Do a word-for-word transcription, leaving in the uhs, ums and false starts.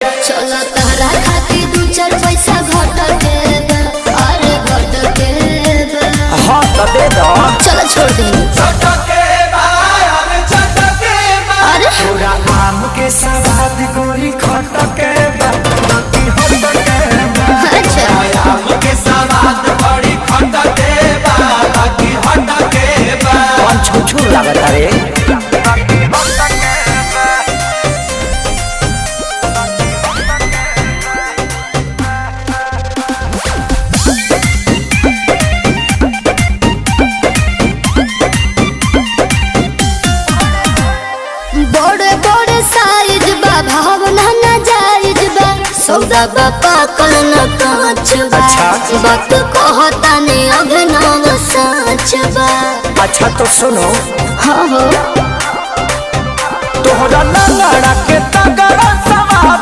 चलो तहरा खातिर दू चार पैसा घट के बा, अरे घट के बा। हाँ, तो दे दो। चलो छोड़ दे। घट के बा, अरे घट के बा। अरे। पूरा आम के सवाद गोरी खट के बा, बाकी हट के बा। अच्छा। आम के सवाद बड़ी खट के बा, बाकी हट के बा। कौन छुछुर लागत रे? बड़े बड़े साइज बा, भावना ना जायज बा, सौदा बा पाकल न कांच बा। अच्छा। बात कहता ने अभिनव साँच बा। अच्छा तो सुनो। हाँ हो। तोहरा लंगड़ा के तगड़ा सवाल